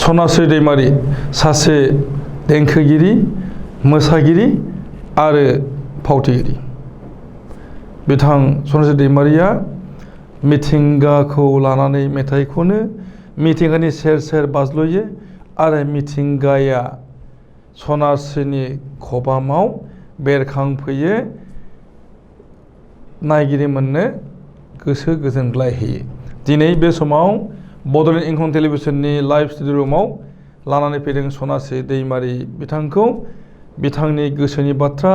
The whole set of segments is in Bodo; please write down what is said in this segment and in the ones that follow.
सनास्रि दैमारि सासे देंखोगिरि मोसागिरि आरो फावथिगिरि बिथां सनास्रि दैमारिया मिथिंगाखौ लानानै मेथाइ खनो मिथिंगानि सेर सेर बाज्ल'यो आरो मिथिंगाया सनास्रिनि खबामाव बेरखांफैयो नायगिरि मोननो गोसो गोजोनग्लाय होयो दिनै बे समाव बड'लेण्ड इंखं टेलिभिजननि लाइभ स्टुडिअ रुमाव लानानै फैदों सनास्रि दैमारि बिथांखौ बिथांनि गोसोनि बाथ्रा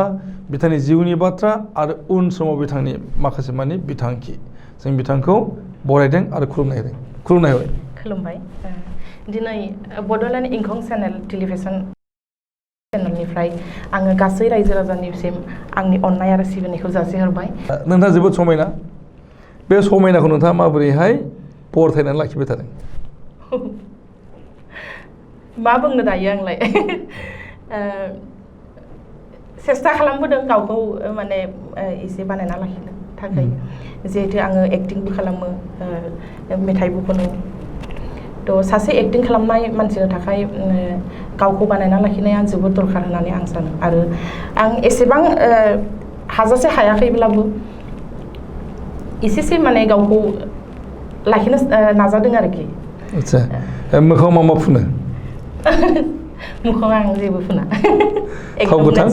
बिथांनि जिउनि बाथ्रा आरो उन समाव बिथांनि माखासे मानि बिथांखि जों बिथांखौ बरायदों आरो खुलुमनाय होबाय खुलुमबाय दिनै बड'लेण्ड इंखं चेनेल टेलिभिजन चेनेलनिफ्राय आङो गासै रायजो राजानिसिम आंनि अननाय आरो सिबिनायखौ जासिहरबाय नोंथाङा जोबोद समायना बे समायनाखौ नोंथाङा माबोरैहाय बरथायनानै लाखिबाय थादों मा बुंनो दायो आंलाय सेस्था खालामबोदों गावखौ माने एसे बानायना लाखिनो थाखाय जिहेतु आङो एक्टिंबो खालामो मेथाइबो खनो थ' सासे एक्टिं खालामनाय मानसिनि थाखाय गावखौ बानायना लाखिनाया जोबोद दरखार होननानै आं सानो आरो आं एसेबां हाजासे हायाखैब्लाबो एसेसे माने गावखौ लाखिनो नाजादों आरोखि आच्छा मोखाङाव मा फुनो मोखाङाव आं जेबो फुना थाव गोथां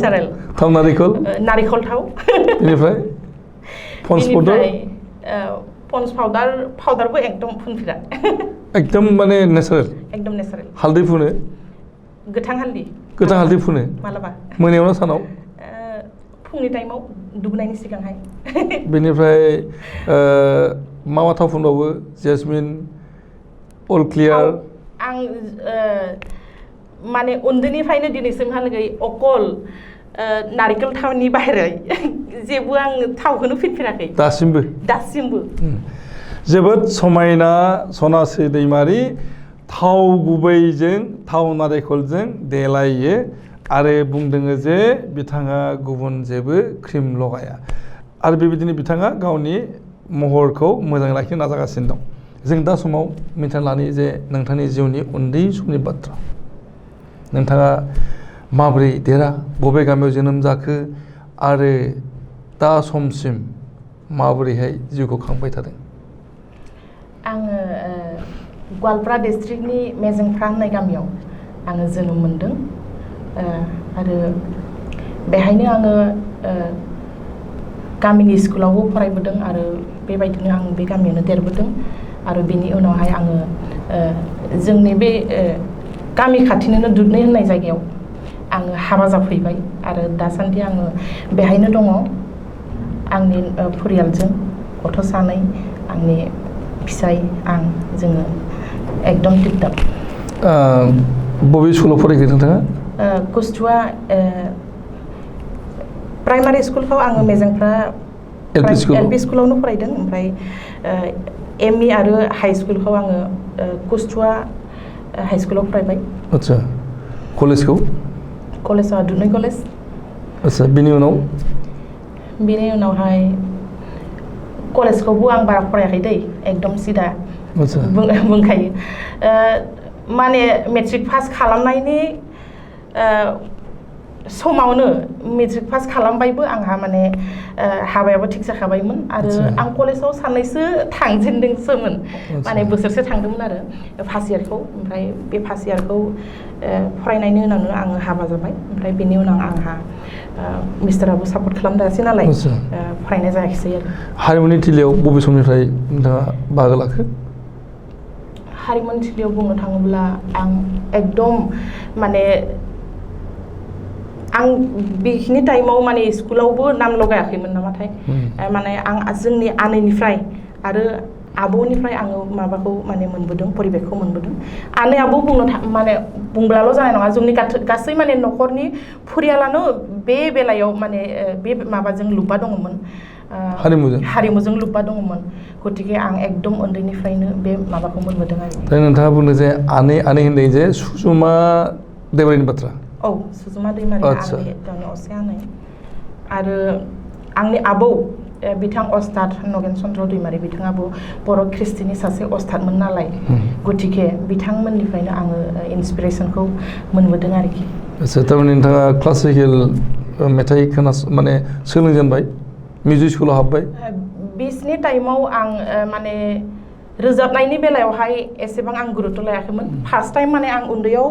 थाव नारिखल थाव बेनिफ्राय पन्स पाउडारबो एकदम फुनफेरा एकदम माने नेचारेल एकदम नेचारेल हालदै फुनो गोथां हालदै फुनो मालाबा मोनायाव ना सानाव फुंनि टाइमाव दुगैनायनि सिगांहाय बेनिफ्राय मा थाव फुनबावो जेसमिन अल क्लियार आं माने उन्दैनिफ्रायनो दिनैसिमहालागै अकल नारिकेल थावनि बाहेरै जेबो आं थावखौनो फुनफेराखै दासिमबो जोबोद समायना सनास्रि दैमारि थाव गुबैजों थाव नारेंखलजों देलायो आरो बुंदों जे बिथाङा गुबुन जेबो क्रिम लगाया आरो बेबायदिनो बिथाङा गावनि महरखौ मोजाङै लाखिनो नाजागासिनो दं जों दा समाव मिथिना लानि जे नोंथांनि जिउनि उन्दै समनि बाथ्रा नोंथाङा माबोरै देरा बबे गामियाव जोनोम जाखो आरो दा समसिम माबोरैहाय जिउखौ खांबाय थादों आङो गवालपारा डिस्ट्रिक्टनि मेजेंफ्रा होननाय गामियाव आङो जोनोम मोनदों आरो बेहायनो आङो गामिनि स्कुलावबो फरायबोदों आरो बेबायदिनो आं बे गामियावनो देरबोदों आरो बेनि उनावहाय आङो जोंनि बे गामि खाथिनिनो दुधनै होननाय जायगायाव आङो हाबा जाफैबाय आरो दासान्दि आङो बेहायनो दङ आंनि परियालजों गथ' सानै आंनि फिसाय आं जोङो एकदम टिपटाप बबे स्कुलाव फरायखो नोंथाङा कुसथुवा प्राइमारि स्कुलखौ आङो मेजेंफ्रा एलपि स्कुलावनो फरायदों ओमफ्राय एमइ आरो हाइ स्कुलखौ आङो कुसथुवा हाइ स्कुलाव फरायबाय आच्छा कलेजआ दुधनै कलेज आच्छा बेनि उनावहाय कलेजखौबो आं बारा फरायाखै दै एकदम सिदा बुंखायो माने मेट्रिक पास खालामनायनि समावनो मेट्रिक पास खालामबायबो आंहा माने हाबायाबो थिग जाखाबायमोन आरो आं कलेजाव साननैसो थांजेनदोंसोमोन माने बोसोरसे थांदोंमोन आरो फार्स्ट इयारखौ ओमफ्राय बे फार्स्ट इयारखौ फरायनायनि उनावनो आङो हाबा जाबाय ओमफ्राय बेनि उनाव आंहा मिस्टाराबो सापर्ट खालामदासै नालाय फरायनाय जायाखिसै आरो हारिमुनि थिलियाव बबे समनिफ्राय नोंथाङा बाहागो लाखो हारिमुनि थिलियाव बुंनो थाङोब्ला आं एकदम माने आं बेखिनि टाइमाव माने स्कुलावबो नाम लगायाखैमोन नामाथाय माने आं जोंनि आनैनिफ्राय आरो आब'निफ्राय आङो माबाखौ माने मोनबोदों परिबेखखौ मोनबोदों आनै आबौ माने बुंब्लाल' जानाय नङा जोंनि गासै माने न'खरनि फरियालानो बे बेलायाव माने बे माबाजों लोब्बा दङमोन हारिमुजों लोब्बा दङमोन गतिके आं एकदम उन्दैनिफ्रायनो बे माबाखौ मोनबोदों आरो नोंथाङा बुंदों जे आनै होनदों जे सुजुमा दैमारिनि बाथ्रा सुजुमा दैमारि आंनि असे आनै आरो आंनि आबौ बिथां अस्ताद नगेन चन्द्र दैमारि बिथाङाबो बर' ख्रिस्टिनि सासे अस्तादमोन नालाय गतिके बिथांमोननिफ्रायनो आङो इन्सपिरेसनखौ मोनबोदों आरोखि आচ্ছা थारमाने नोंथाङा क्लासिकेल मेथाइ माने सोलोंजेनबाय मिउजिक स्कुलाव हाबबाय बिसनि टाइमाव आं माने रोजाबनायनि बेलायावहाय एसेबां आं गुरुत्व लायाखैमोन फार्स्ट टाइम माने आं उन्दैयाव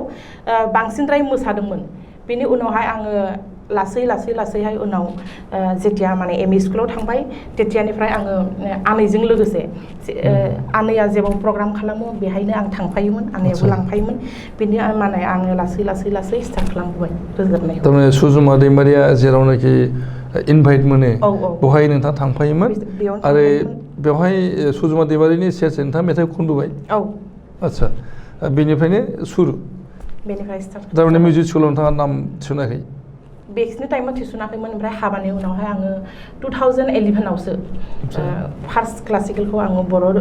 बांसिनद्राय मोसादोंमोन बेनि उनावहाय आङो लासैहाय उनाव जेतिया माने एमइ स्कुलाव थांबाय तेतियानिफ्राय आङो आनैजों लोगोसे आनैया जेराव प्रग्राम खालामो बेहायनो आं थांफायोमोन आनैयाबो लांफायोमोन बेनि माने आङो लासै स्टार्ट खालामबोबाय रोजाबनायखौ थारमाने सुजुमा दैमारिया जेरावनाखि इनभाइट मोनो बेवहाय नोंथाङा थांफायोमोन आरो बेवहाय सुजुमा दैमारिनि सेर नोंथाङा मेथाइ खनबोबाय आচ্ছা बेनिफ्रायनो सुरु बेनिफ्राय स्टार्ट थारमाने मिउजिक स्कुलाव नोंथाङा नाम थिसनाखै बेक्सनि टाइमाव थिसनाखैमोन ओमफ्राय हाबानि उनावहाय आङो 2011आवसो फार्स्ट क्लासिकेलखौ आङो बर'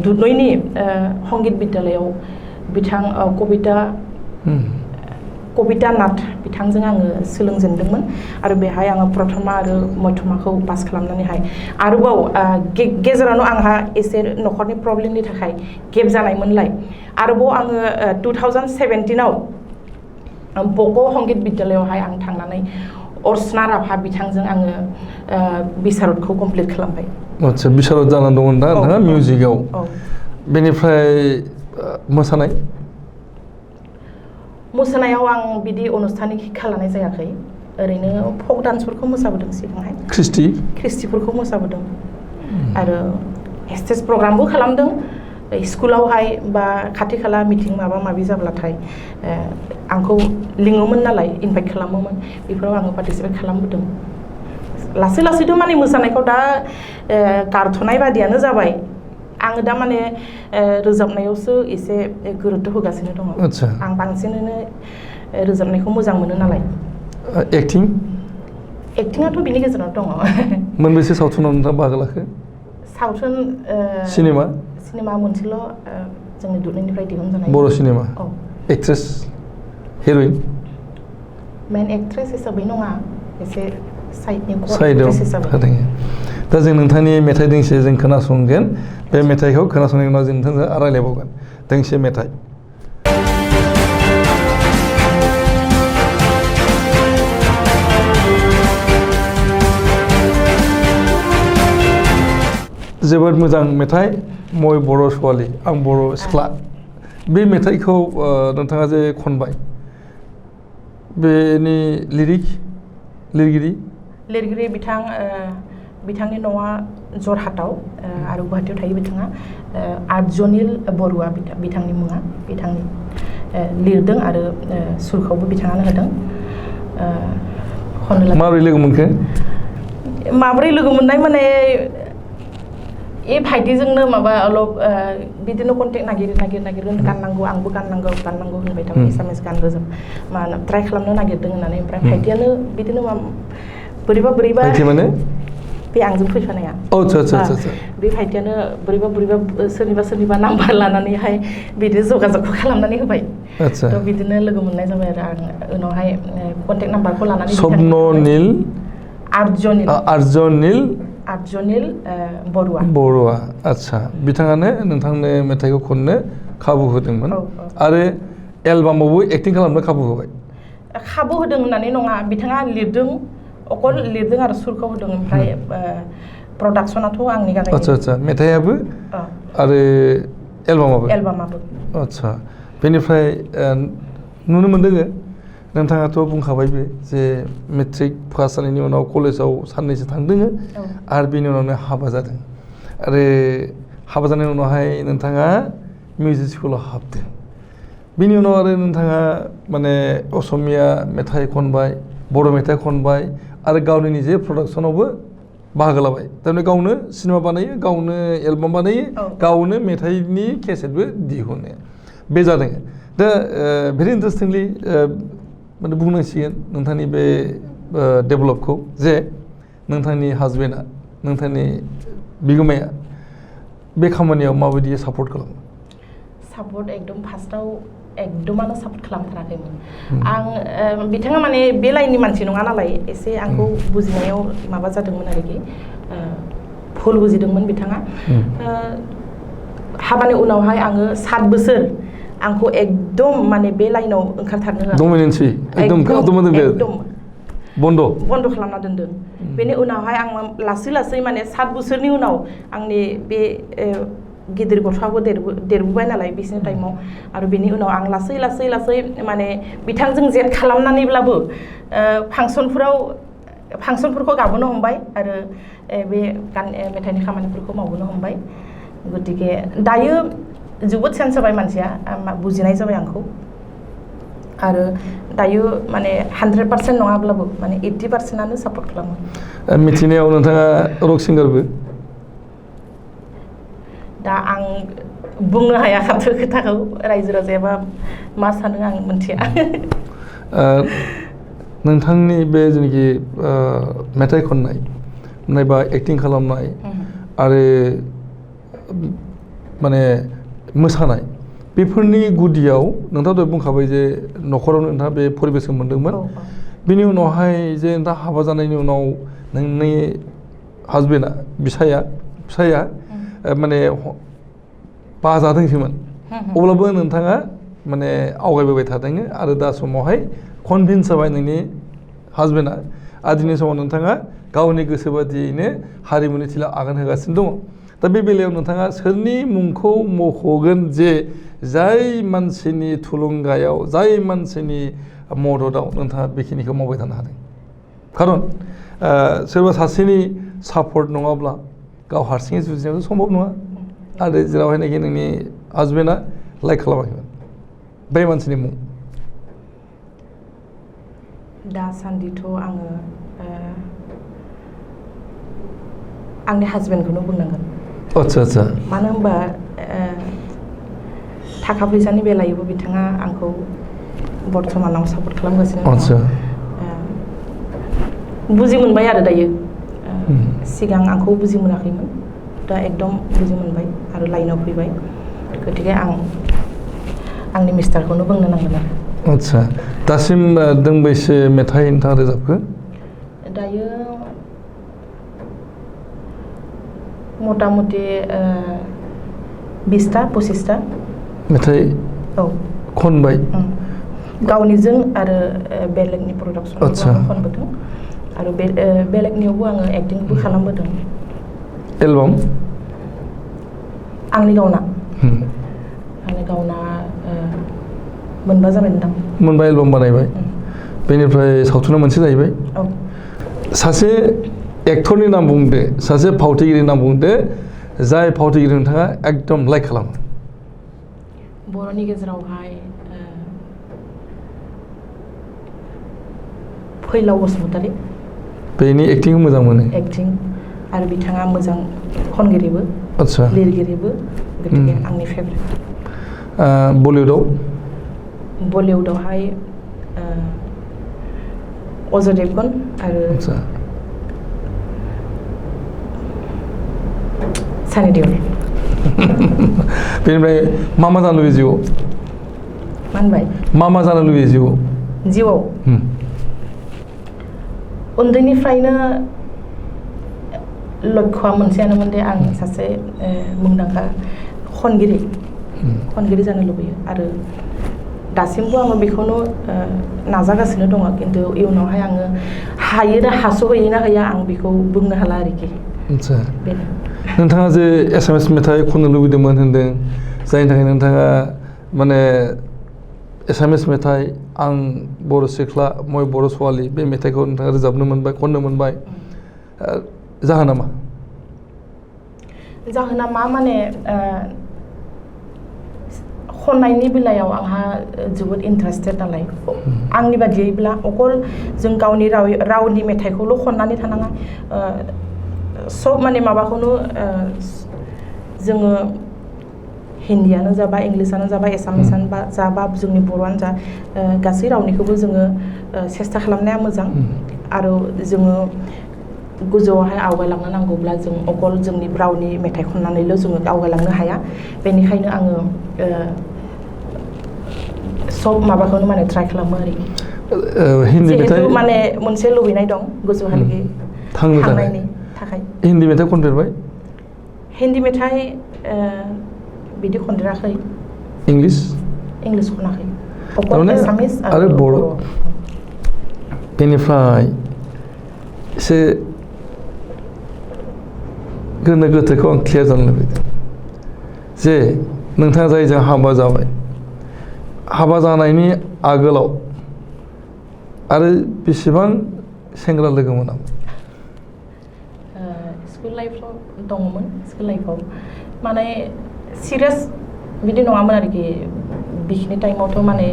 दुधनैनि संगीत बिद्यालयाव बिथां कबिता नाथ बिथांजों आङो सोलोंजेनदोंमोन आरो बेहाय आङो प्रथमा आरो मध्यमाखौ पास खालामनानैहाय आरोबाव गेजेरावनो आंहा एसे न'खरनि प्रब्लेमनि थाखाय गेप जानायमोनलाय आरोबाव आङो 2017आव बक' संगीत बिद्यालयावहाय आं थांनानै अर्चना राभा बिथांजों आङो बिसारदखौ कमप्लिट खालामबाय आচ্ছা बिसारद जानानै दंमोन दा नोंथाङा मिउजिकआव बेनिफ्राय मोसानायाव आं बिदि अनुस्थानिक शिक्षा लानाय जायाखै ओरैनो फक डान्सफोरखौ मोसाबोदों सिगांहाय ख्रिस्टिफोरखौ मोसाबोदों आरो स्टेज प्रग्रामबो खालामदों स्कुलावहाय बा खाथि खाला मिटिं माबा माबि जाब्लाथाय आंखौ लिङोमोन नालाय इनभाइट खालामोमोन बेफोराव आङो पार्टिसिपेट खालामबोदों लासैथ' माने मोसानायखौ दा गारथ'नाय बादियानो जाबाय आङो दा माने रोजाबनायावसो एसे गुरुत्व होगासिनो दङ आं बांसिनैनो रोजाबनायखौ मोजां मोनो नालाय एक्टिंआथ' बिनि गेजेराव दङ मोनबेसे सावथुनाव नोंथाङा बाहागो लाखो सावथुन सिनेमा मोनसेल' जोंनि दुधनैनिफ्राय दिहुनजानाय बर' सिनेमा एक्ट्रेस हिर'इन मेन एक्ट्रेस हिसाबै नङा एसे साइडआव दा जों नोंथांनि मेथाइ दोंसे जों खोनासंगोन बे मेथाइखौ खोनासंनायनि उनाव जों नोंथांजों रायज्लायबावगोन दोंसे मेथाइ जोबोद मोजां मेथाइ मय बर' सवालि आं बर' सिख्ला बे मेथाइखौ नोंथाङा जे खनबाय बेनि लिरगिरि बिथांनि न'आ जरहाटआव आरो गुवाहाटीयाव थायो बिथाङा आर्टजनिल बरुवा बिथांनि मुङा बिथांनि लिरदों आरो सुरखौबो बिथाङानो होदों माबोरै लोगो मोननाय माने भाइटिजोंनो माबा अलप बिदिनो कन्टेक्ट नागिरगोन गाननांगौ आंबो गाननांगौ होनबाय थाबाय एसामिस गान रोजाब ट्राइ खालामनो नागिरदों होननानै ओमफ्राय भाइटियानो बिदिनो बोरैबा बे आंजों फैफानाया बे भाइटियानो बोरैबा सोरनिबा नाम्बार लानानैहाय बिदि जगाजगखौ खालामनानै होबाय थ' बिदिनो लोगो मोननाय जाबाय आरो आं उनावहाय कन्टेक्ट नाम्बारखौ लानानै आर्टजनिल बरुवा आচ্ছা बिथाङानो नोंथांनो मेथाइखौ खननो खाबु होदोंमोन आरो एलबामावबो एक्टिं खालामनो खाबु होबाय खाबु होदों होननानै नङा बिथाङा अकल लिरदों आरो सुरखौ होदों ओमफ्राय प्रडाक्सनाथ' आंनि गाहाय आচ্ছা मेथाइयाबो आरो एलबामाबो आচ্ছা बेनिफ्राय नुनो मोनदों नोंथाङाथ' बुंखाबायबो जे मेट्रिक पास जानायनि उनाव कलेजाव साननैसो थांदों आरो बेनि उनावनो हाबा जादों आरो हाबा जानायनि उनावहाय नोंथाङा मिउजिक स्कुलाव हाबदों बेनि उनाव आरो नोंथाङा माने असमिया मेथाइ खनबाय बर' मेथाइ खनबाय आरो गावनि निजे प्रडाक्सनावबो बाहागो लाबाय थारमाने गावनो सिनेमा बानायो गावनो एलबाम बानायो गावनो मेथाइनि केसेटबो दिहुनो बे जादों दा भेरि इन्टारेस्टिंलि माने बुंनांसिगोन नोंथांनि बे डेभेलपखौ जे नोंथांनि हाजबेन्डआ नोंथांनि बिगुमाया बे खामानियाव माबायदि सापर्ट खालामो सापर्ट एकदम फार्स्टआव एकदमानो सापर्ट खालामथाराखैमोन आं बिथाङा माने बे लाइननि मानसि नङा नालाय एसे आंखौ बुजिनायाव माबा जादोंमोन आरोखि भुल बुजिदोंमोन बिथाङा हाबानि उनावहाय आङो 7 बोसोर आंखौ एकदम माने बे लाइनाव ओंखारथारनो होआ डमिनेन्सि एकदम बन्द खालामना दोनदों बेनि उनावहाय आं लासै लासै माने 7 बोसोरनि उनाव आंनि बे गिदिर गथ'आबो देरबोबाय नालाय बिसिनि टाइमाव आरो बेनि उनाव आं लासै लासै लासै माने बिथांजों जेट खालामनानैब्लाबो फांसनफोरखौ गाबोनो हमबाय आरो बे मेथाइनि खामानिफोरखौ मावबोनो हमबाय गतिके दायो जोबोद सेन्स जाबाय मानसिया बुजिनाय जाबाय आंखौ आरो दायो माने 100% नङाब्लाबो माने 80%आनो सापर्ट खालामो मिथिनायाव नोंथाङा रक सिंगारबो दा आं बुंनो हाया खोथाखौ रायजो राजायाबा मा सानो आं मिथिया नोंथांनि बे जेनाखि मेथाइ खननाय नायबा एक्टिं खालामनाय आरो माने मोसानाय बेफोरनि गुदियाव नोंथाङा दहाय बुंखाबाय जे न'खरावनो नोंथाङा बे परिबेसखौ मोनदोंमोन बिनि उनावहाय जे नोंथाङा हाबा जानायनि उनाव नोंनि हासबेन्डआ फिसाया माने बाजादोंसोमोन अब्लाबो नोंथाङा माने आवगायबोबाय थादों आरो दा समावहाय कनभिन्स जाबाय नोंनि हासबेन्डआ आरो दिनै समाव नोंथाङा गावनि गोसो बादियैनो हारिमुनि थिलियाव आगान होगासिनो दङ दा बे बेलायाव नोंथाङा सोरनि मुंखौ मख'गोन जे जाय मानसिनि थुलुंगायाव जाय मानसिनि मददआव नोंथाङा बेखिनिखौ मावबाय थानो हादों खारन सोरबा सासेनि सापर्ट नङाब्ला गाव हारसिङै जुजिनायाव सम्भब नङा आरो जेरावहायनाखि नोंनि हासबेन्डआ लाइक खालामाखैमोन बे मानसिनि मुं दासान्दिथ' आङो आंनि हासबेन्डखौनो बुंनांगोन आच्छा मानो होनबा थाखा फैसानि बेलायावबो बिथाङा आंखौ बर्थमानाव सापर्ट खालामगासिनो दङ बुजि मोनबाय आरो दायो सिगां आंखौ बुजि मोनाखैमोन दा एकदम बुजि मोनबाय आरो लाइनाव फैबाय गतिके आं आंनि मिस्टारखौनो बुंनो नांगोन आरो आच्छा दासिम दोंबैसे मेथाइ नोंथाङा रोजाबखो दायो मथा मथि 20टा 25टा मेथाइ खनबाय गावनिजों आरो बेलेगनि प्रडाक्सनखौ खनबोदों आरो बेलेगनियावबो आङो एक्टिंबो खालामबोदों एलबाम आंनि गावना मोनबा जाबाय नोंथां मोनबा एलबाम बानायबाय बेनिफ्राय सावथुना मोनसे जाहैबाय सासे एक्टरनि नाम बुंदो सासे फावथिगिरिनि नाम बुंदो जाय फावथिगिरि नोंथाङा एकदम लाइक खालामो बर'नि गेजेरावहाय फैलाव बसुमतारी बेनि एक्टिंखौ मोजां मोनो एक्टिं आरो बिथाङा मोजां खनगिरिबो आच्छा लिरगिरिबो गतिके आंनि फेभरेट बलिउडआवहाय अजय देवगन आरो सानि देओल बेनिफ्राय मा जानो लुबैयो जिउआव मा होनबाय मा जानो लुबैयो जिउआव उन्दैनिफ्रायनो लक्ष्यआ मोनसेयानोमोन दे आं सासे मुंदांखा खनगिरि जानो लुबैयो आरो दासिमबो आङो बेखौनो नाजागासिनो दङ खिन्थु इयुनावहाय आङो हायो ना हास'हैयो ना हैया आं बेखौ बुंनो हाला आरोखि आच्छा नोंथाङा जे एसामिस मेथाइ खननो लुबैदोंमोन होनदों जायनि थाखाय नोंथाङा माने एसामिस मेथाइ आं बर' सिख्ला मय बर' सवालि बे मेथाइखौ नोंथाङा रोजाबनो मोनबाय खननो मोनबाय जाहोना मा माने खननायनि बेलायाव आंहा जोबोद इन्टारेस्टेड नालाय आंनि बादियैब्ला अकल जों गावनि रावनि मेथाइखौल' खननानै थानाङा सब माने माबाखौनो जोङो हिन्दीयानो जा बा इंलिसानो जा बा एसामिसानो जा बा जोंनि बर'आनो जा गासै रावनिखौबो जोङो सेस्था खालामनाया मोजां आरो जोङो गोजौआवहाय आवगायलांनो नांगौब्ला जों अकल जोंनि रावनि मेथाइ खननानैल' जोङो आवगायलांनो हाया बेनिखायनो आङो सब माबाखौनो माने ट्राइ खालामो आरोखि हिन्दी मेथाइ जिहेतु माने मोनसे लुबैनाय दं गोजौहालागै थांनायनि थाखाय हिन्दी मेथाइ खनफेरबाय हिन्दी मेथाइ बिदि खनदेराखै इंलिश खनाखै थारमाने एसामिस आरो बर' बेनिफ्राय एसे गोनो गोथोखौ आं क्लियार जानो लुबैदों जे नोंथाङा जायजों हाबा जाबाय हाबा जानायनि आगोलाव आरो बेसेबां सेंग्रा लोगो मोनामोन स्कुल लाइफआव दङमोन स्कुल लाइफआव माने सिरियास बिदि नङामोन आरोखि बिखिनि टाइमावथ' माने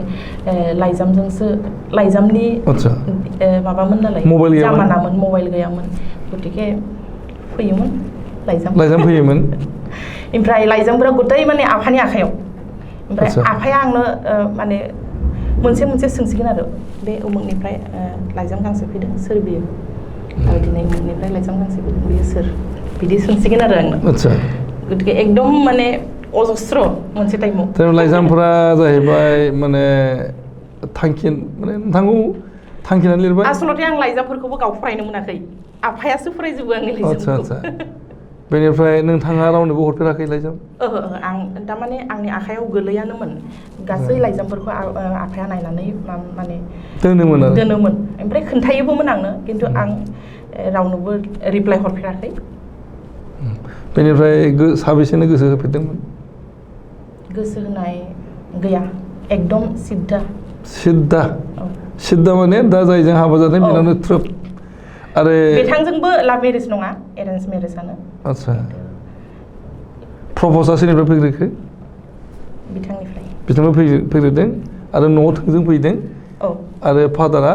लाइजामनि माबामोन नालाय जामानामोन मबाइल गैयामोन गतिके फैयोमोन लाइजाम फैयोमोन ओमफ्राय लाइजामफोरा गथाय माने आफानि आखायाव ओमफ्राय आफाया आंनो माने मोनसे सोंसिगोन आरो बे उमुकनिफ्राय लाइजाम गांसे फैदों सोर बियो आरो दिनै उमुकनिफ्राय लाइजाम गांसे फैदों बियो सोर बिदि सोंसिगोन आरो आंनो गतिके एकदम माने अजस्र मोनसे टाइमाव लाइजामफोरा जाहैबाय माने माने नोंथांखौ थांखिनानै लिरबाय आसलथे आं लाइजामफोरखौबो गाव फरायनो मोनाखै आफायासो फरायजोबो आंनि लाइजामखौ बेनिफ्राय नोंथाङा रावनोबो हरफेराखै लाइजाम आं थारमाने आंनि आखायाव गोलैयानोमोन गासै लाइजामफोरखौ आफाया नायनानै माने दोनोमोन ओमफ्राय खोन्थायोबोमोन आंनो खिन्थु आं रावनोबो रिप्लाइ हरफेराखै बेनिफ्राय साबेसेनो गोसो होफेरदोंमोन गोसो होनाय गैया एकदम सिद्धा माने दा जायजों हाबा जादों बेनावनो थ्रोब आरो बिथांजोंबो लाभ मेरेज नङा एरेन्ज मेरेजआनो आच्छा प्रप'जआ सोरनिफ्राय फैग्रोखो बिथांनिफ्राय फैग्रोदों आरो न'आव थोंजों फैदों आरो फादारा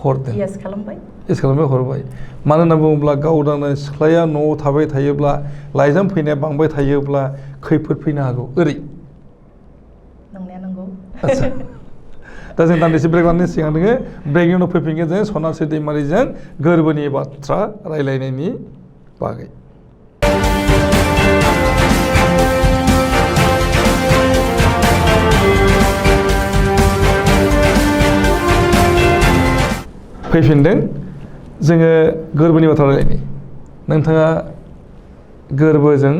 हरदों येस खालामबाय हरबाय मानो होनना बुङोब्ला गावदांनो सिख्लाया न'आव थाबाय थायोब्ला लाइजाम फैनाया बांबाय थायोब्ला खैफोद फैनो हागौ ओरै नंनाया नंगौ आच्छा दा जों दान्दिसे ब्रेक लानायनि सिगां दोङो ब्रेकनि उनाव फैफिनगोन जों सनास्रि दैमारिजों गोरबोनि बाथ्रा रायलायनायनि बागै फैफिनदों जोङो गोरबोनि बाथ्रा रायलायनि नोंथाङा गोरबोजों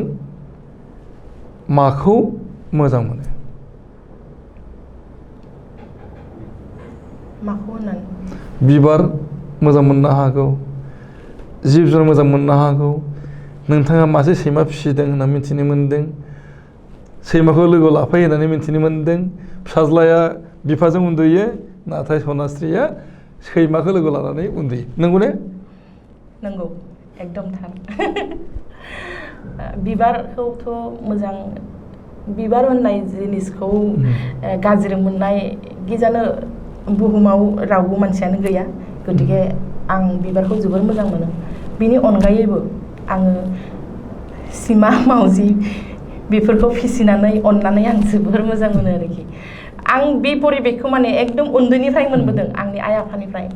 माखौ मोजां मोनो माखौ होननानै बिबार मोजां मोननो हागौ जिब जुनार मोजां मोननो हागौ नोंथाङा मासे सैमा फिसिदों होनना मिथिनो मोन्दों सैमाखौ लोगोआव लाफायो होननानै मिथिनो मोन्दों फिसाज्लाया बिफाजों उन्दुयो नाथाय सनास्रिया सैमाखौ लोगो लानानै उन्दुयो नंगौ ने नंगौ एकदम थार बिबारखौथ' मोजां बिबार होननाय जिनिसखौ गाज्रि मोननाय गिजानो बुहुमाव रावबो मानसियानो गैया गतिके आं बिबारखौ जोबोर मोजां मोनो बिनि अनगायैबो आङो सैमा मावजि बेफोरखौ फिसिनानै अननानै आं जोबोर मोजां मोनो आरोखि आं बे परिबेकखौ माने एकदम उन्दैनिफ्राय मोनबोदों आंनि आइ आफानिफ्राय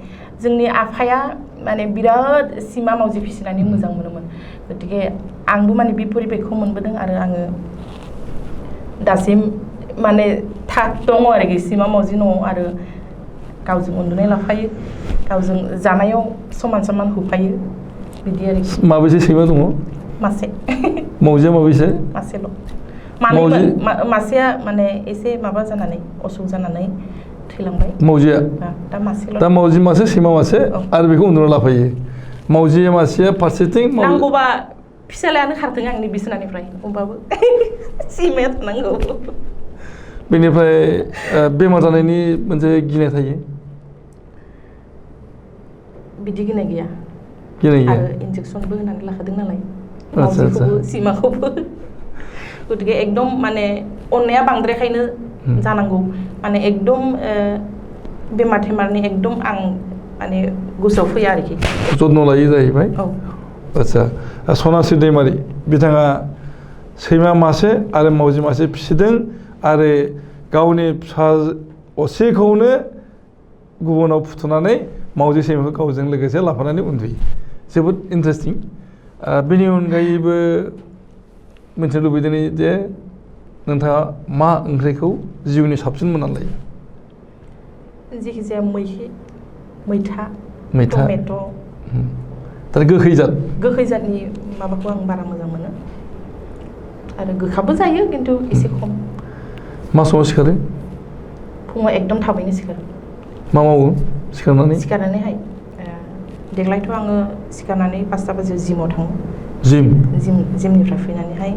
जोंनि आफाया माने बिराद सैमा मावजि फिसिनानै मोजां मोनोमोन गतिके आंबो माने बे परिबेकखौ मोनबोदों आरो आङो दासिम माने दङ आरोखि सैमा मावजि न'आव आरो गावजों उन्दुनाय लाफायो गावजों जानायाव समान होफायो बिदि आरोखि माबेसे सैमा दङ मासे मावजिया माबेसे मासेल' मासेया माने एसे माबा जानानै असुख जानानै थैलांबाय मावजिया दा मासेल' दा मावजि मासे सैमा मासे आरो बेखौ उन्दुना लाफायो मावजिया मासेया फारसेथिं नांगौबा फिसालायानो खारथों आंनि बिसनानिफ्राय होमबाबो सैमाया थानांगौ बेनिफ्राय बेमार जानायनि मोनसे गिनाय थायो बिदि गिनाय गैया आरो इन्जेक्सनबो होनानै लाखादों नालाय मावजिखौबो सैमाखौबो गतिके एकदम माने अननाया बांद्रायखायनो जानांगौ माने एकदम बेमार थेमारनि एकदम आं माने गोसोआव फैया आरोखि जत्न लायो जाहैबाय आच्छा सनास्रि दैमारि बिथाङा सैमा मासे आरो मावजि मासे फिसिदों आरो गावनि फिसा असेखौनो गुबुनाव फुथुनानै मावजि सैमाखौ गावजों लोगोसे लाफानानै उन्दुयो जोबोद इन्टारेस्टिं बेनि अनगायैबो मिथिनो लुबैदों जे नोंथाङा मा ओंख्रिखौ जिउनि साबसिन मोननानै लायो जिखिजाया मैथा मैथा टमेट' दा गोखै जात गोखै जातनि माबाखौ आं बारा मोजां मोनो आरो गोखाबो जायो खिन्थु एसे खम मा समाव सिखारो फुङाव एकदम थाबैनो सिखारो मा मावो सिखारनानैहाय देग्लायथ' आङो सिखारनानै 5टा बाजियाव जिमाव थाङो जिमनिफ्राय फैनानैहाय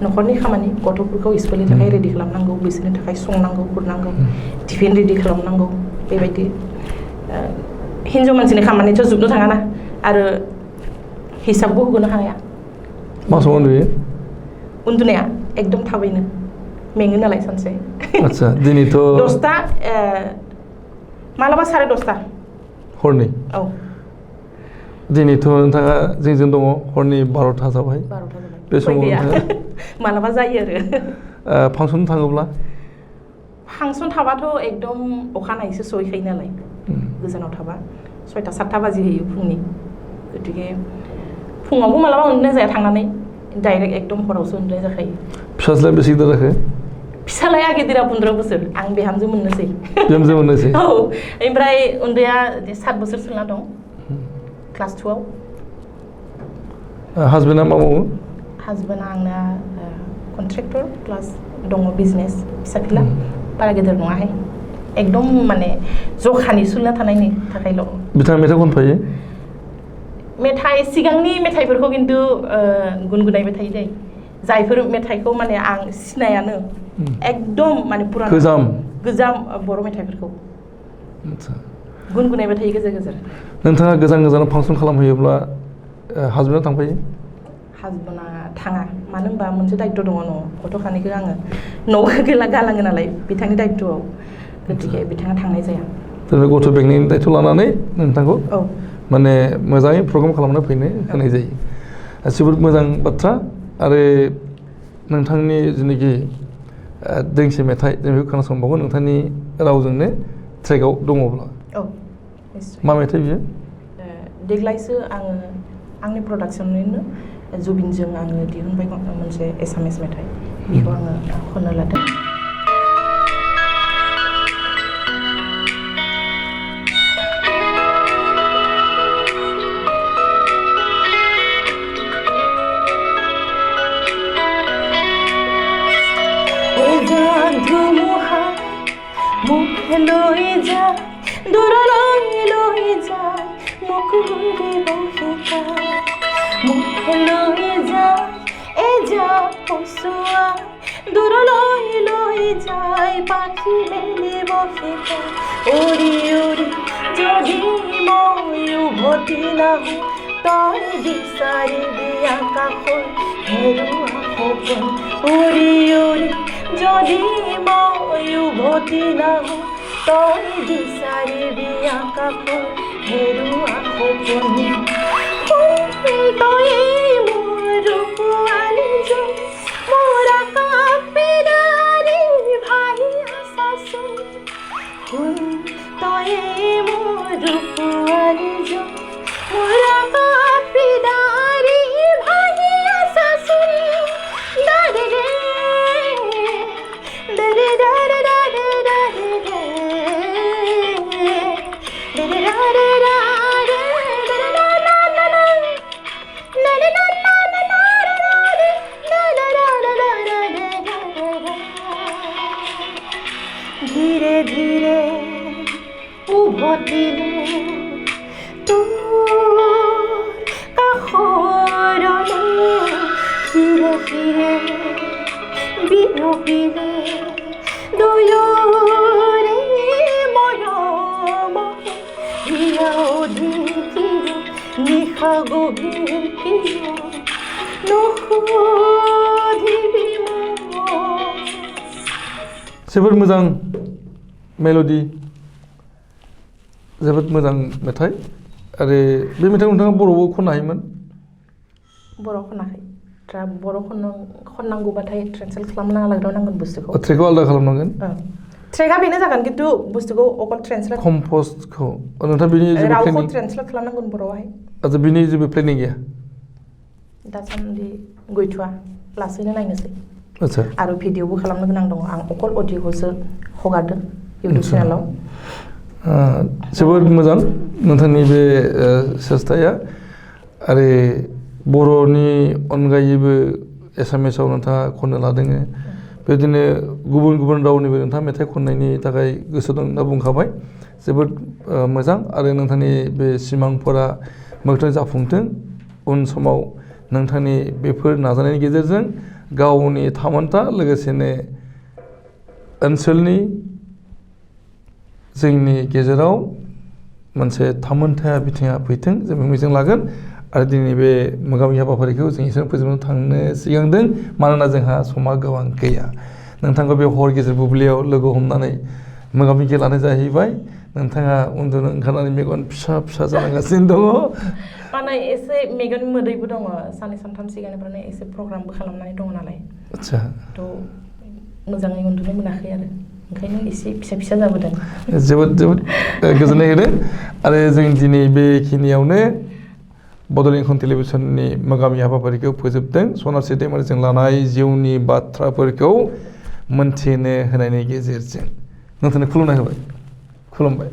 न'खरनि खामानि गथ'फोरखौ स्कुलनि थाखाय रेडि खालामनांगौ बिसोरनि थाखाय संनांगौ खुरनांगौ टिफिन रेडि खालामनांगौ बेबायदि हिन्जाव मानसिनि खामानिथ' जोबनो थाङाना आरो हिसाबबो होनो हाया मा समाव उन्दुयो उन्दुनाया एकदम थाबैनो मेङो नालाय सानसे आदसा दिनैथ' 10टा मालाबा 10:30 हरनि औ दिनैथ' नोंथाङा जोंजों दङ हरनि 12टा जाबाय बे समाव मालाबा जायो आरो फांसन थाङोब्ला फांसन थाबाथ' एकदम अखानायैसो सहैखायो नालाय गोजानाव थाबा 6टा-7टा बाजि होयो फुंनि गतिके फुङावबो मालाबा उन्दुनाय जाया थांनानै डाइरेक्ट एकदम हरावसो उन्दुनाय जाखायो फिसाज्लाया बेसे गिदिर जाखो फिसालाया गिदिरा 15 बोसोर आं बिहामजो मोननोसै औ ओमफ्राय उन्दैया 7 बोसोर सोलिना दं क्लास 2 आव हासबेन्डआ मा मावो हासबेन्डआ आंना कन्ट्रेक्टर प्लास दङ बिजनेस फिसा फिला बारा गिदिर नङाहाय एकदम माने जखानि सोलिना थानायनि थाखायल' बिथाङा मेथाइ खनफायो मेथाइ सिगांनि मेथाइफोरखौ खिन्थु गुनगुनायबाय थायो दै जायफोर मेथाइखौ माने आं सिनायानो एकदम माने पुराना गोजाम बर' मेथाइफोरखौ गुनगुनायबाय थायो गेजेर गेजेर नोंथाङा गोजान फांसन खालामहैयोब्ला हासबेन्डआ थांफायो हासबेन्डआ थाङा मानो होनबा मोनसे दायित्व दङ न'आव गथ' खानैखौ आङो न'आव गालाङो नालाय बिथांनि दायित्वआव गतिके बिथाङा थांनाय जाया गथ' बेंकनि दायित्व लानानै नोंथांखौ माने मोजाङै प्रग्राम खालामना फैनो होनाय जायो जोबोद मोजां बाथ्रा आरो नोंथांनि जेनाखि दोंसे मेथाइ जों बेखौ खोनासंबावगोन नोंथांनि रावजोंनो ट्रेकआव दङब्ला मा मेथाइ बियो देग्लायसो आङो आंनि प्रडाक्सननिनो जुबिनजों आङो दिहुनबाय मोनसे एसामिस मेथाइ बेखौ आङो खननो लादों লৈ যায় দূৰলৈ লৈ যায় মোক লৈ যায় এজাক পচোৱা দূৰলৈ লৈ যায় পাখি মেলিব শিকায় উৰি উৰি যদি মই উভতি নাহোঁ তই বিচাৰিবি আকাশৰ হেৰুৱা সপোন উৰি উৰি যদি মই উভতি নাহোঁ তই বিচাৰিবি আকাশৰ হেৰুৱা সপোন তই মোৰ ৰূপৱালী জোন মোৰ আকাশেদাৰি ভাহি আছাচোন তই মোৰ ৰূপৱালী জোন মোৰ আকাশেদাৰি ভাহি আছাচোন দাৰে দাৰে দাৰে দাৰে ধীৰে ধীৰে উভতিলো তোৰ কাষৰলৈ ধীৰে ধীৰে বিয়পিলে দুয়োৰে মৰম হিয়া অধিক নিশা গভীৰ নুসুধিবি जोबोद मोजां मेल'डि जोबोद मोजां मेथाइ आरो बे मेथाइखौ नोंथाङा बर'आव खननो हायोमोन बर' खनाखै बर' खननांगौबाथाय ट्रेन्सलेट खालामना लाग्रोनांगोन बुस्थुखौ ट्रेकखौ आलादा खालामनांगोन ट्रेकआ बेनो जागोन खिन्थु बुस्थुखौ अकल ट्रेन्सलेट कम्प'स्टखौ नोंथाङा बिनि जेबो रावखौ ट्रेन्सलेट खालामनांगोन बर'आवहाय आচ্ছা बिनि जेबो प्लेनिं गैया दासान्दि गैथ'वा लासैनो नायनोसै आচ্ছা आरो भिडिअबो खालामनो गोनां दङ आं अकल अडिअखौसो हगारदों इउटिउब चेनेलाव जोबोद मोजां नोंथांनि बे सेस्ताया आरो बर'नि अनगायैबो एसामिसाव नोंथाङा खननो लादों बेबायदिनो गुबुन गुबुन रावनिबो नोंथाङा मेथाइ खननायनि थाखाय गोसो दं होनना बुंखाबाय जोबोद मोजां आरो नोंथांनि बे सिमांफोरा मोगथां जाफुंथों उन समाव नोंथांनि बेफोर नाजानायनि गेजेरजों गावनि थामोनथा लोगोसेनो ओनसोलनि जोंनि गेजेराव मोनसे थामोनथाया बिथिङा फैथों जों मिजिं लागोन आरो दिनै बे मोगा-मोगि हाबाफारिखौ जों एसेबां फोजोबनो थांनो सिगांदों मानोना जोंहा समा गोबां गैया नोंथांखौ बे हर गेजेर बुब्लियाव लोगो हमनानै मोगा-मोगि लानाय जाहैबाय नोंथाङा उन्दुनो ओंखारनानै मेगन फिसा फिसा जालांगासिनो दङ माने एसे मेगन मोदैबो दङ साननै सानथाम सिगांनिफ्रायनो एसे प्रग्रामबो खालामनानै दङ नालाय आदसा थ' मोजाङै उन्दुनो मोनाखै आरो ओंखायनो एसे फिसा फिसा जाबोदों जोबोद जोबोद गोजोननाय होदों आरो जों दिनै बेखिनियावनो बड'लेण्ड इंखं टेलिभिसननि मोगा-मोगि हाबाफारिखौ फोजोबदों सनास्रि दैमारिजों लानाय जिउनि बाथ्राफोरखौ मोनथिनो होनायनि गेजेरजों नोंथांनो खुलुमनाय होबाय खुलुमबाय